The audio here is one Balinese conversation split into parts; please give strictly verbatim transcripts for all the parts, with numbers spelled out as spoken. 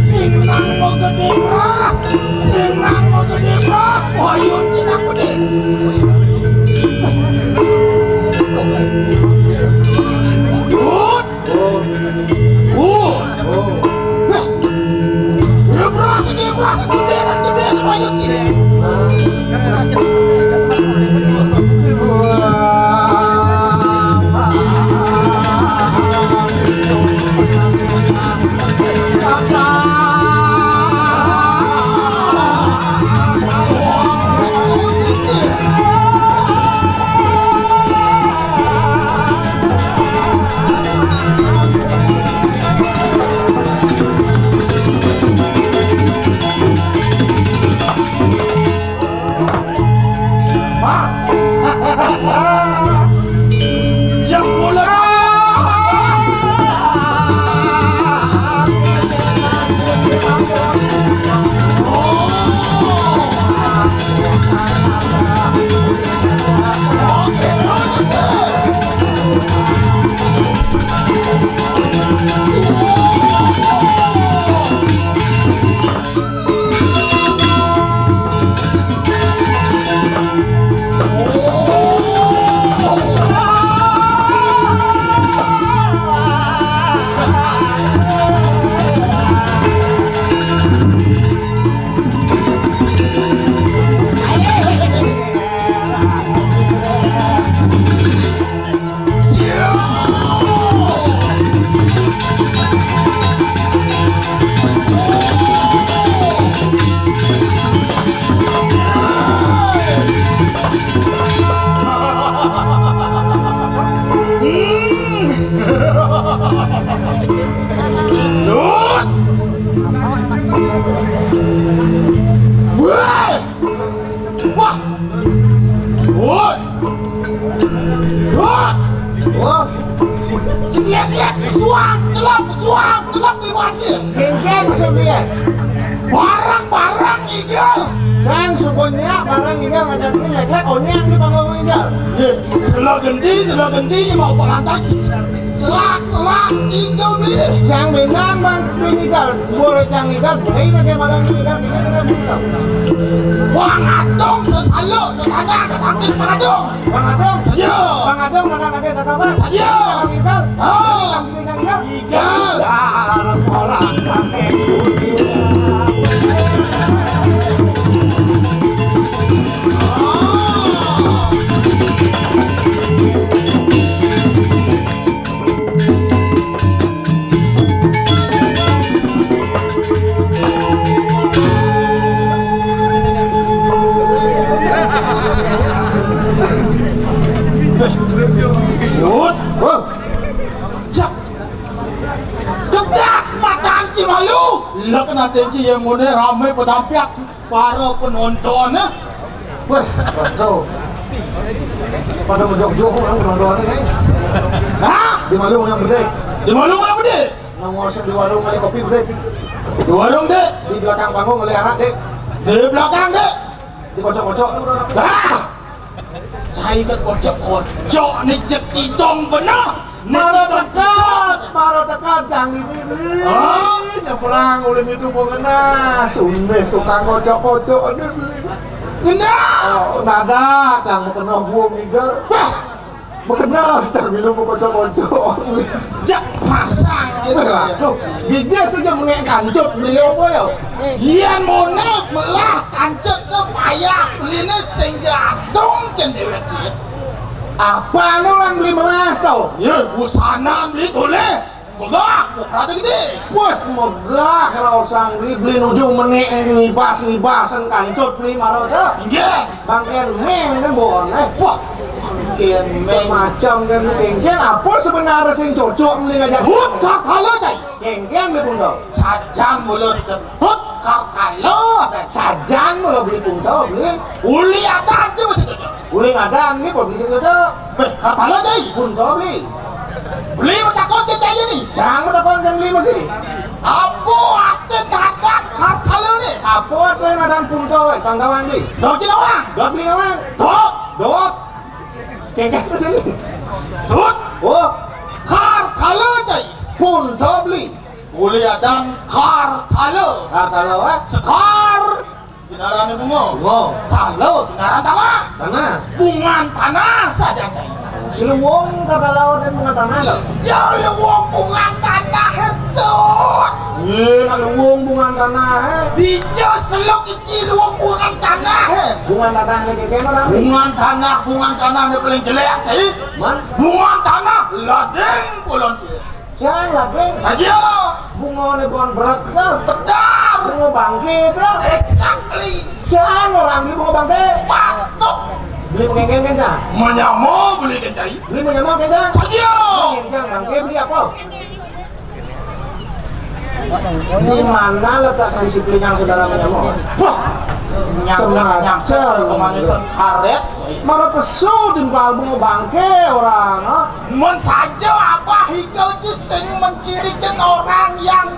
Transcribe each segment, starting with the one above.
Sing nang mau gedé bras, sing nang mau gedé bras, wayun cenah gedé. Dut. Oh. Oh. Wah. Gedé bras, gedé bras, gedé nang gedé wayun cenah. Pas. Yang mulai. Wah! Wah! Wah! Wah! Wah! Lihat-lihat, suang, celap, suang, celap di wajah. Geng-geng sampeyan. Barang-barang igel. Jang suba nyak barang Igal ngajak beli leklek onyang di panggung Igal. Yé, sela genti, sela genti mau palantak. Selak, selak, Igal beli. Jang bendang bang beli Igal. Boleh jang Igal, boleh pakai barang Igal, kita kita buka. Bang Adong sesaluk, tetangga, tetangga Bang Adong. Bang Adong. Iya. Bang Adong mana lagi tak apa? Iya. Bang Igal. Ah. Bang Igal. Igal. Orang sampai dunia. Wut. Wah. Cak. Kedak matan ci malu. Lek naten ci yang ngone rame pedampiak. Para penonton, eh. Wah, waduh. Pada mejok-jok orang penonton ini. Hah? Di malu yang gede. Di malu yang gede? Nongol di warung beli kopi gede. Di warung, Dek. Di belakang panggung beli arak, Dek. Di belakang, Dek. Di kocok-kocok. Ah! Cai ké kocok-kocok né jeg idong beneh. Né mara idong dekat, mara dekat, jang ini beli. Hah? Nyebrang ulin itu mau ngena. Sundih tukang kocok-kocok ini beli. Ngena. Oh, nada, jang mau kena buang Igal. Wah! Mau kena, jang minum mau kocok-kocok. Jak pasang gitu ya. Tuh, bibir saja mengek kancut beli apa ya? Yén monép melah kancut tuh payah beliné sing jadong kén déwék cilik. Apa anu orang beli melah to? Ya, busana beli boleh. Megah, rada gedé. Wah, megah raosang beli, beli nuju menék ngibas-ngibasan kancut beli mara to. Inggih. Bangkén méng kan boon, eh. Wah, bangkén méng. Macam kan kéngkén apa sebenarnya sing cocok beli ngajak? Hut, kakala, cai. Kéngkén beli punto. Sajan mula ketut kakala. Sajan mula beli punto, beli. Uli ada aja masih cocok. Uli ada ini kok beli sing cocok. Beh, kakala, cai. Punto beli. Beli mau takon ke cai ni. Jangan mau takon kan beli masih. Apa arti nadan kakala ni? Apa arti nadan punto, eh, kawan-kawan beli? Dok, cina orang. Dok, beli kawan. Dok. Dok. Kéngkén apa sih? Tut. Oh. Kartala, cai. Punto beli. Uli adan kartala. Kartala, wah. Sekar. Kinarané bunga. Bunga. Tala, kinaran tanah. Tanah. Bungan tanah saja, cai. Siluwung kartala dan bungan tanah, lho. Iya, luwung bungan tanah, Tut. Iya, luwung bungan tanah, eh. Dija seluk Ci luwung bungan tanah, eh. Bungan tanah né kéné, Bang? Bungan tanah, bungan tanah né paling jelék, eh. Man? Bungan tanah, lading kulon, ci. Jang lading. Saja. Bunga né bon berat, kan? Benar. Bunga bangké, kan? Exactly. Jang orang beli bunga bangké. Patut. Beli kéngkén, kan, Jang? Menyama beli kéngkén. Beli menyama, kan, Jang? Saja. Jang, bangké beli apa? Di mana letak kedisiplinan saudara menyama? Wah, nyangkut, nyangkut, kemanisan karet. Mara pesu timpal bunga bangké orang, ha? Mun saja Abah Igal ci sing mencirikan orang yang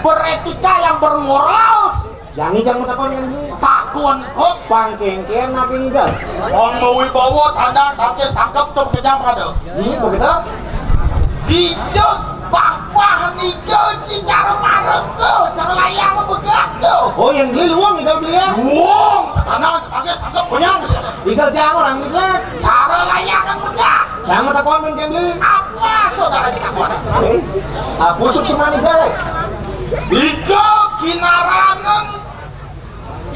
beretika, yang bermoral. Jani jang matakon kan ni. Takon kok. Pang kéngkén nak ini, Gal. Wong mawibawa, tandang, tangkis, tangkep, tuh, kejam, kada. Hmm, begitu. Dijak, pah, pah, Igal ci cara marut tuh, cara layang begat tuh. Oh, yang beli luwung, Igal beli ya? Luwung, tandang, tangkis, tangkep, punya sih. Igal jang orang beli. Cara layang kan begat. Jang matakon kan ni. Apa saudara kita buat? Eh, apa suksma Igal, eh? Igal kinaranan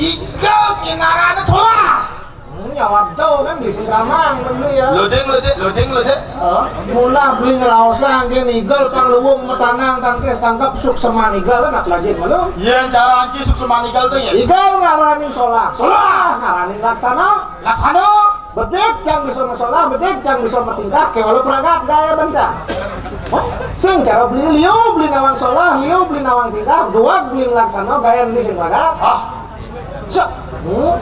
Igal kinaranan solah. Hmm, nyawab tuh kan di sing ramang beli ya. Loading, loading, loading, loading. Oh, mula beli ngeraosan kén Igal pang luwung matanang tangkis tangkep suksma Igal kan lagi malu. Yén cara anci suksma Igal tuh ya. Igal ngarani solah. Solah. Ngarani laksana. Laksana. Bedik jang bisa masolah, bedik jang bisa matingkah, kéwala pragat gaya banca. Sing cara beli liu, beli nawang solah, liu beli nawang tingkah, duag beli nglaksana gaya endi sing pragat. Ah. Sek. Hmm.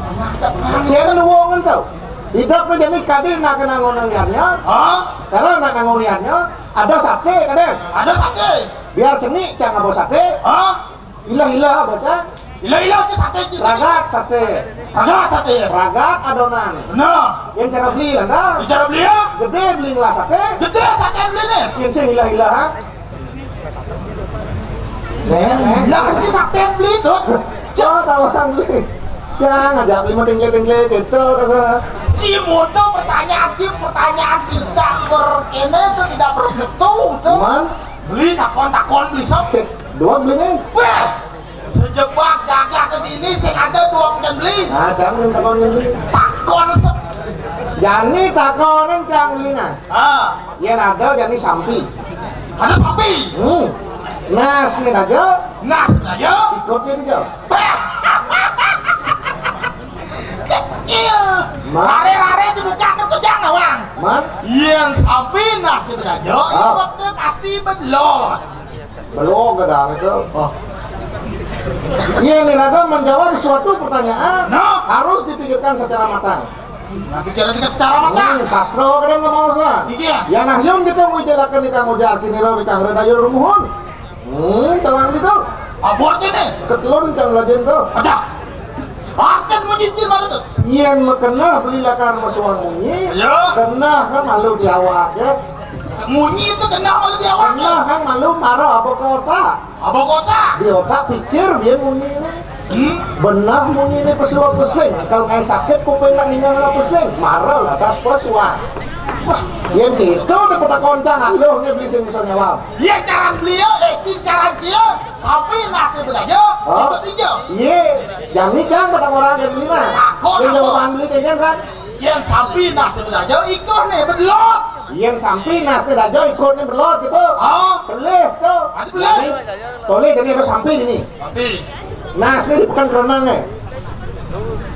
Sing luwung ento. Idep né jani kadi nak kena ngono niatnya. Ah. Kalau nak ngono niatnya, ada saté kadén. Ada saté. Biar cenik cang aba saté. Ah. Ilah-ilah aba cang. Ilah-ilah, cik, saté, cik. Ragat saté. Ragat saté. Ragat adonan. Nah. Yén cara beli lah, nah. Yén cara beli, ya? Gedé beli ngelah saté. Gedé saté beli nih. Yén sing ilah-ilah, ha? Nah, ilah, cik, saté beli tuh. Cik, tahu kan beli. Jangan aja beli mah tinggal-tinggal gitu, rasa. Cik, mau tuh pertanyaan, cik, pertanyaan tidak berkene tuh, tidak bermutu tuh. Cuman? Beli takon-takon beli sop. Dua beli nih. Wah, sejebak gagah ke sini, sing ada dua bukan beli. Nah, jangan takon beli. Takon se- Jani takonin cang beli nah. Ah. Yén ada jani sampi. Ada sampi. Hmm. Nah, sini aja. Nah, sini aja. Ikutnya dia. Kecil. Ma? Rare-rare dibuka tuh kejang nawang. Man? Yén sampi nah sini aja. Ah. Ikutnya pasti belot. Belum kadang itu. Oh. Iya, nih, Raga menjawab suatu pertanyaan. Nah. Harus dipikirkan secara matang. Nah, pikirkan secara matang. Hmm, sastra kadang ngomong sah. Iya. Ya nah, yum kita mau jelakan di kang ujar kini ro di kang reda yo rumuhun. Hmm, tawang gitu. Abor kene. Ketelun kang lajeng tuh. Ada. Artinya munyi cil mana tuh? Yén makeneh beli lakar masuang munyi. Iya. Keneh kan malu di awak ya. Munyi itu keneh malu di awak. Keneh kan malu marah apa kota. Apa kota? Di otak pikir dia munyi ini. Hmm? Benah munyi ini pesuap pusing. Kalau ngai sakit kuping nak ningal nak pusing. Marah lah atas pesuap. Wah, yang gitu udah peta koncang aluh nih beli sing bisa nyawa. Iya, cara beliau, eh, cing cara dia. Sampai nasi bedaja, hah? Ikut aja. Iya, jangan cang pada orang kayak gini nah. Takut, yang takut. Jawaban beli kayak kan. Yang sampai nasi bedaja, ikut nih, bedelot. Yang sampai nasi bedaja, ikut nih, bedelot gitu. Oh. Pelih tuh. Ada pelih. Jadi, boleh jadi harus sampai ini. Sampai. Nasi di pekan renang nih.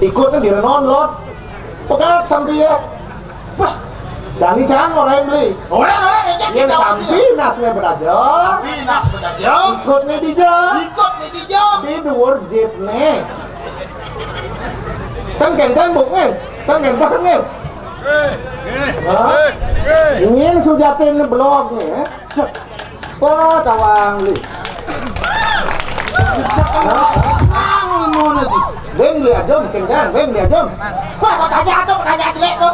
Ikut nih di renon, lot. Pegat sampai ya. Wah, jangan cang orang beli. Orang, orang, ya, yang kita sampai nasnya beraja. Sampai nas beraja. Ikut nih di jam. Ikut nih di jam. Di dua jit nih. Kan kentang buk nih. Kan kentang nih. Hah? Ini yang sujatin blog nih. Wah, tawang li. Sang ngono iki. Ben li aja, kencang, ben li aja. Wah, pertanyaan tuh, pertanyaan jelek tuh.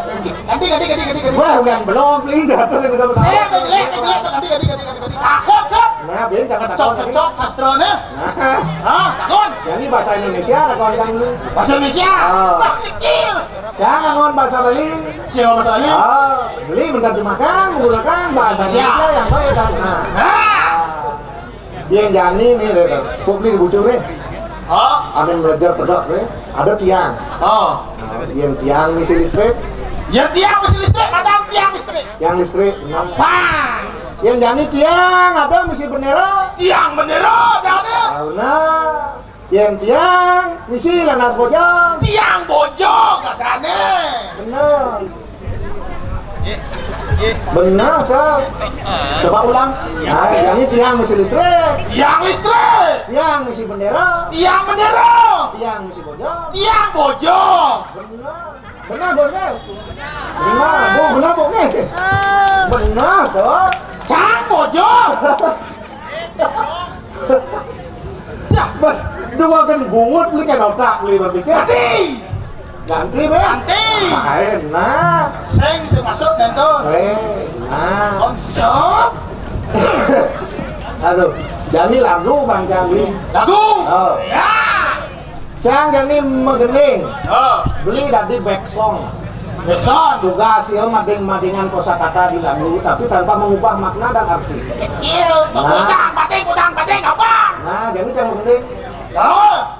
Ganti, ganti, ganti, ganti, ganti. Wah, yang belum li jatuh yang sama. Saya tuh jelek, tuh jelek, tuh ganti, ganti, ganti, ganti, ganti. Takut, Sob. Nah, ben jangan takut. Cok, cok, sastrane. Nah. Hah, takut. Jadi bahasa Indonesia ada kawan kan lu. Bahasa Indonesia. Oh. Wah, kecil. Jangan ngomong bahasa Bali. Siapa bahasa Bali? Ah, beli bener dimakan, menggunakan bahasa Indonesia yang baik dan nah. Nah. Yang jani nih, deh, publik bucu nih. Oh. Amin belajar tegak nih. Ada tiang. Oh. Nah, yang tiang misi listrik. Yang tiang misi listrik, padahal tiang listrik. Tiang listrik, benar. Bang. Yang jani tiang, ada misi bendera. Tiang bendera, ada. Nah, benar. Yén tiang misi lanas bojong. Tiang bojong katane. Bener. Bener, Kak. Coba ulang. Nah, ini tiang misi listrik. Tiang listrik. Tiang misi bendera. Tiang bendera. Tiang misi bojong. Tiang bojong. Bener. Bener, Bos, kan? Bener, Bu, bener, Bu, kan? Bener, tuh. Sang bojong. Yah, Bos, dua gen bungut beli kan otak beli berpikir. Ganti. Ganti, Be. Ganti. Main, nah. Sing, sing masuk, kan, tuh. Eh, nah. Konsol. Aduh, jadi lagu, Bang Jamil. Lagu? Oh. Ya. Cang jadi megening. Oh. Beli dadi back song. Back song. Tugas ya mading-madingan kosakata di lagu, tapi tanpa mengubah makna dan arti. Kecil, nah. Kudang, pating, kudang, pating, apa? Nah, jadi cang megening. Oh.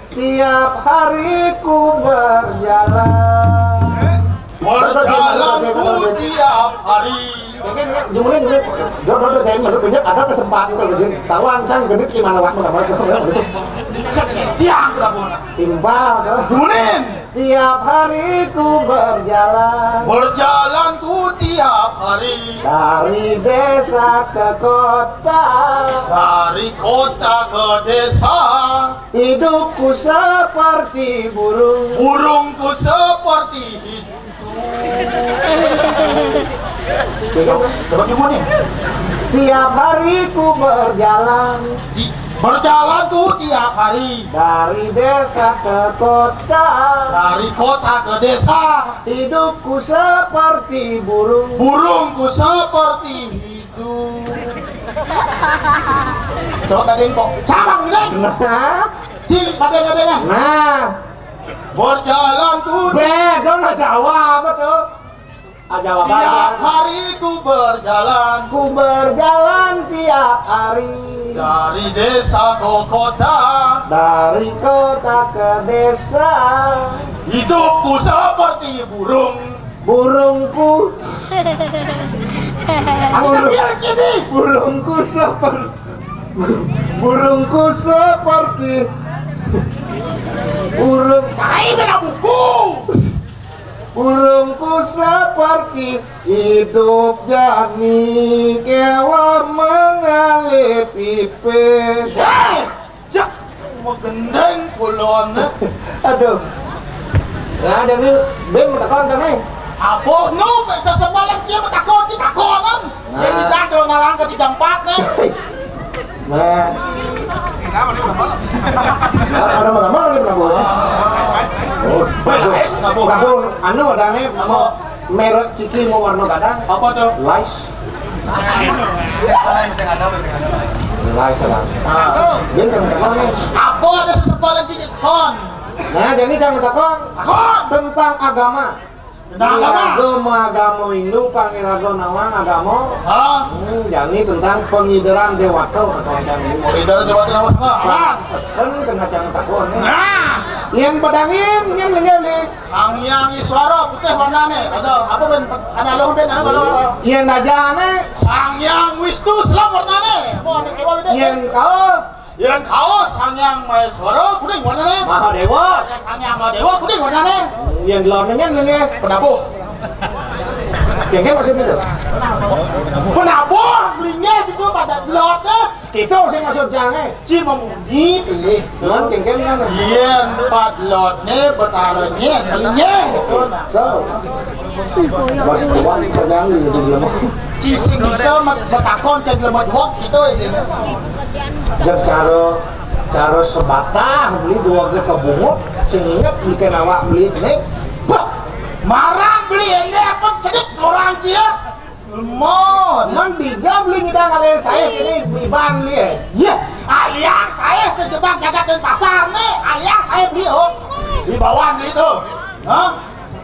Tiap hari ku berjalan. Berjalan ku tiap hari. Oke, oke, jumulin, jumulin. Jom, jom, jom, jom, jom, ada kesempatan tuh, jom. Tawan kan genit gimana waktu, gimana waktu. Tiang, berapa? Timpal, tuh. Jumulin. Tiap hari ku berjalan. Berjalan ku tiap hari. Dari desa ke kota. Dari kota ke desa. Hidupku seperti burung. Burungku seperti hidup. Coba, coba gimana? Tiap hari ku berjalan. Di, Berjalan tuh tiap hari. Dari desa ke kota. Dari kota ke desa. Hidupku seperti burung. Burungku seperti hidung. Coba deh kok. Cabang deh. Nah. Cilik pada-pada. Nah. Berjalan tuh. Beda lah Jawa apa tuh? Ah, Jawa Barat. Tiap hari ku berjalan. Ku berjalan tiap hari. Dari desa ke kota. Dari kota ke desa. Hidupku seperti burung. Burungku. Aku bilang gini. Burungku seperti burungku seperti burung. Ayo kena buku. Burungku seperti hidup jani kewa mengalih pipis. Hei! Jak, mau gendeng kulon. Aduh. Nah, Dani, Bim, takon kami. Apa nu sesepalan cia takon, kita takonan. Nah. Dia tidak kalau nalang ke tiga empat nih. Nah. Ada mana mana ni pernah buat? Oh, bagus. Bagus. Anu, ada ni, mau merek ciki mau warna gadang. Apa tuh? Lais. Lais lah. Ah. Dia kan takon ni. Apa ada sesepalan ciki kon? Nah, jadi jangan takon. Takon. Tentang agama. Tentang agama. Pangirago agama Hindu, pangirago nawang agama. Ah. Hmm, jani tentang pangidaran dewata, kata orang ini. Pangidaran dewata nama sama. Aman. Kan kena jangan takon ni. Nah. Yang pedangin, yang lengeli. Sang Hyang Iswara putih warnane. Ada apa ben? Anak lo ben, anak lo. Yang dajane. Sang Hyang Wisnu selam warnane. Mau ada kewa beda. Yang kau. Yang kau Sang Hyang Maheswara kuning warnane. Mahadewa. Sang Hyang Mahadewa kuning warnane. Yang di lawan dengan dengan penabuh. Yang kan maksudnya itu. Penabuh, belinya itu pada gelotnya. Kita sih maksud jangan. Ci memunyi pilih. Cuman kengken mana? Iya, empat lot nih, betara nih, pilihnya. So, mas tuan sedang di di lemah. Ci sing bisa mat- betakon ke lemah dua gitu ini. Jab cara cara sebatah beli dua ke kebungut, sing inget bikin awak beli cenik. Bah, marang beli ini apa cenik orang cia? Lemot. Man bija beli ngidang alih saya sini biban beli. Iya, aliang saya sejebak jagat dan pasar nih, aliang saya beli oh. Di bawah beli tuh. Hah?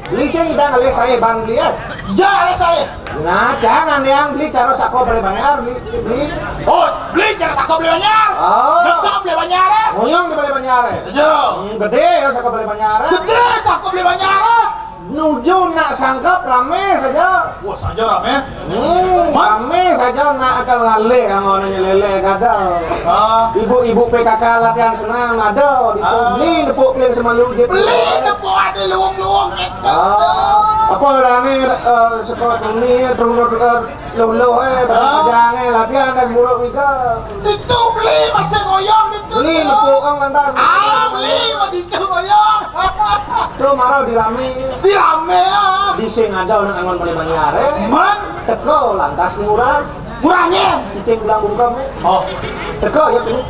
Beli sih ngidang alih saya ban beli ya. Iya, alih saya. Nah, jangan yang beli cara sako beli banyak beli beli. Oh, beli cara sako beli banyak. Oh. Betul beli banyak ya. Ngoyong beli banyak ya. Iya. Hmm, gede ya sako beli banyak ya. Gede sako beli banyak ya. Nuju nak sangkep rame saja. Wah, saja rame. Hmm, rame saja nak akan ngalih yang orangnya lele kadal. Ah. Ibu-ibu P K K latihan senang ada di ah. Beli nepuk piring semalu je. Beli nepuk ada luung-luung gitu. Ah. Apa rame eh, sekolah dunia turun eh, Luluh eh, ah. Jangan eh, latihan dan buruk juga. Ditu beli masih ngoyong ditu. Beli nepuk ang lantas. Ah, beli mah ditu ngoyong. Tuh marah dirame. Dirame ah. Di sing ada orang angon beli banyak eh. Man. Teko lantas ni murah. Murahnya. Cicing bilang bungkam eh. Oh. Teko ya ini.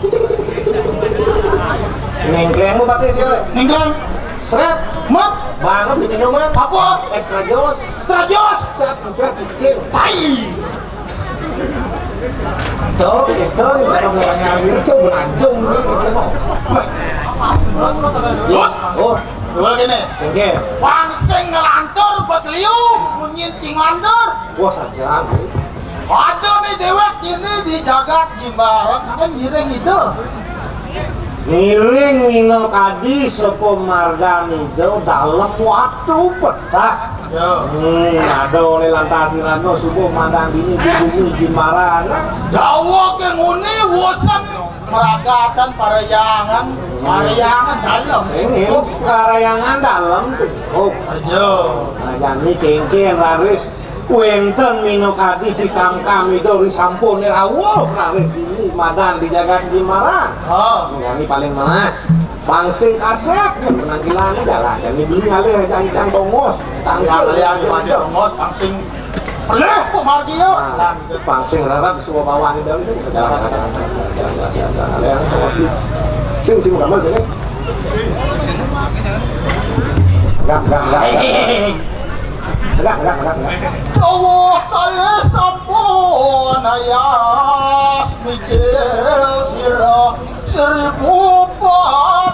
Nengkleng mau pakai sih. Nengkleng. Seret. Mat. Banget di minuman. Apa? Extra jos. Extra jos. Cat, cat, cicing. Tai. Tuh, itu nih sama orangnya ambil tuh berlanjung nih gitu mah. Lut. Oh, gua gini. Oke. Pangsing ngelantur bos liu, munyin cing lantur. Wah, saja. Ada nih dewek ini di jagat Jimbaran, kadang ngiring itu. Ngiring nino kadi sapa mardan ijo dalem watu petah. Ya. Hmm, ada oleh lantas irano subuh mandang dini di bumi Jimbaran. Dawa ke nguni wosan meragatan parayangan, parayangan dalem. Ini parayangan dalem tuh. Oh. Ayo. Nah, jani kengken raris. Wénten minakadi pikamkam Ida ri sampun rawuh raris dini madan di jagat Jimbaran. Oh. Jani paling melah. Pangsing kasép, penampilan jalan. Jani beli ngalih cang-cang tongos. Tangkal ya, ya, tongos, pangsing. Leh, kok margi yo? Pang sing rarab semua bawaan itu. Sing sing gambar ini. Enggak, enggak, enggak. Enggak, enggak, enggak, enggak. Jauh kali sampun ayas mikir sira seribu pa